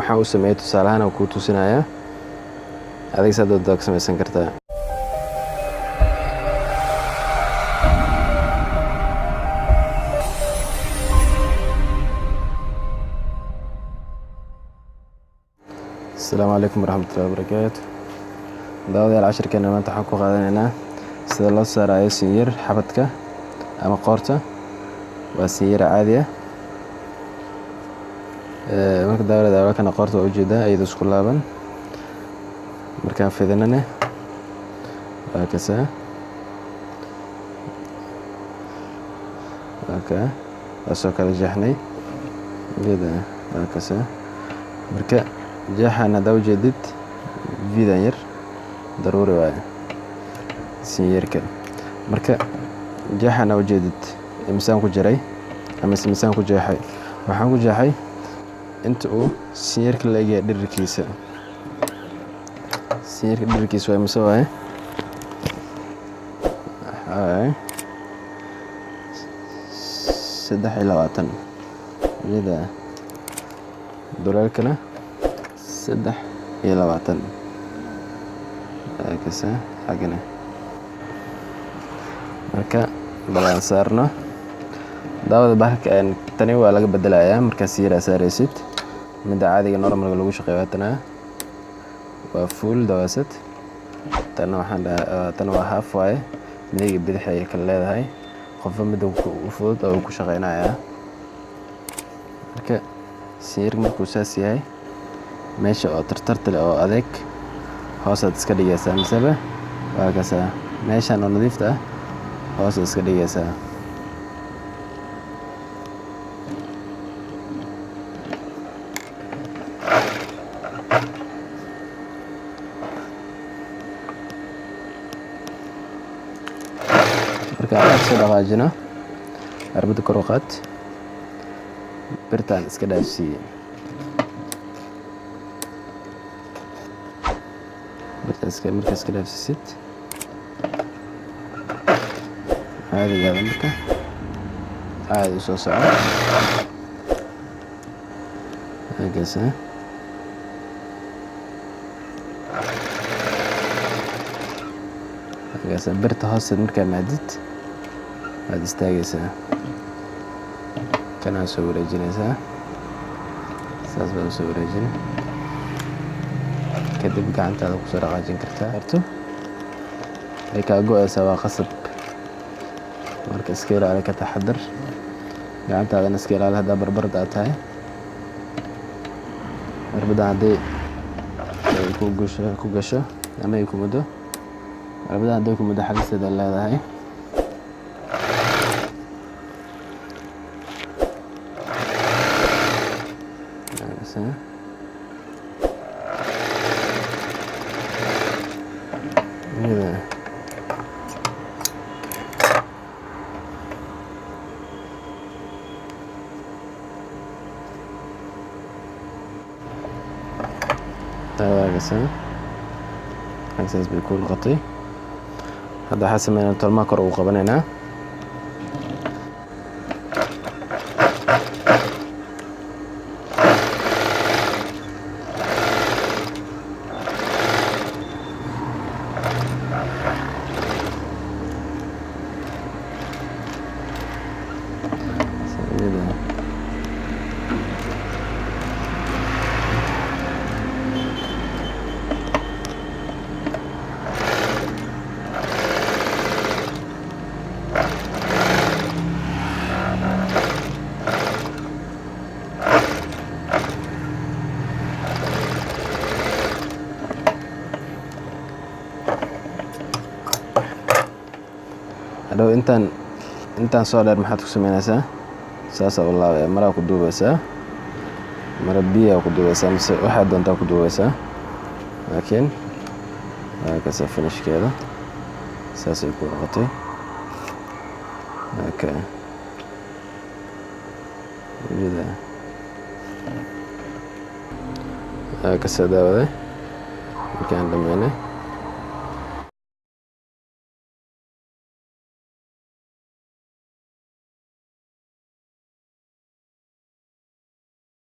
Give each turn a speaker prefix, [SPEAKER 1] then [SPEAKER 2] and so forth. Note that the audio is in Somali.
[SPEAKER 1] Waxaan u sameeyay tusaalahaan aan kuu tusinayaa, adiga saa doontaa ka samaysan kartaa. Asalaamu calaykum waraxmatullahi wabarakaatu. Daawadayaal, cashirkeena maanta waxaan ku qaadanaynaa sida loo saarayo sinyir xabadka ama qoorta. Waa sinyir caadi ah. Marka daawadayaal, kana qoorta waa ujeedaa iyadoo isku laaban. Markaan fidinane waa kasaa, waa kaa, waa soo kala jeexnay ujeeda, waa kasaa. Marka jeexan haddaa ujeedid vidan yar daruuri waaye sinyirka. Marka jeexan aa ujeedid imisaan ku jiray ama imisaan ku jeexay? Waxaan ku jeexay inta uu sinyirka la egyahay dhirirkiisa. Sinyirka dhirirkiisa waa imise? Waaye waxaa waaye 23 ujeeda, duleelkana 23 kasa xaggana. Marka bal aan saarno, daawada. Bahalka tani waa laga bedelayaa markaa sinyir aa saaraysid. Midda caadiga normalka lagu shaqeeyo waatana, waa full dawaasad. Tana waxaan dhahaa tan waa half waaye, midig iyo bidix ayay kala leedahay. Qofba midda u fudud oo uu ku shaqeynayaa. Marka sinyirka markuu saas yahay, meesha oo tartarta leh oo adeeg hoosaad iska dhigaysaa, miseba waa kasaa meeshan oo nadiifta ah hoosaad iska dhigaysaa. Marka aan soo dhaqaajino, cirbada kor u qaad, birtaan iska dhaafsiiye. Birta iska markaa iska dhaafsiisid caadigaada, marka caadi u soo soco halkaasa. Halkaasa birta hoosteed markaa maadid waad istaagaysaa, kanaa soo wareejinaysaa, saas baad usoo wareejin, kadib gacantaada kusoo dhaqaajin kartaa. Harto way kaa go-aysaa, waa qasab. Marka iska ilaali, ka taxadar, gacantaadana iska ilaali haddaa barbard aad tahay. Cirbadan haddii ay ku gasho, ku gasho ama ay ku muddo, cirbadan hadday ku muddo xalisteeda leedahay. Iyada taagaasa saas bay ku noqotay. Hadda waxaa sameynaa tolmaha kor ugu qabanaynaa. Iyada hadhow intaan soo dheer maxaad ku sameynaysaa? Saasaa u laabaya, maraa ku duubaysaa, mara biyaa ku duubaysaa, mise waxaad doontaa ku duubaysaa. Laakiin waa kasa finishkeeda, saasay ku noqotay. Okay, ujeeda waa kasa, daawade. Markaan dhameynay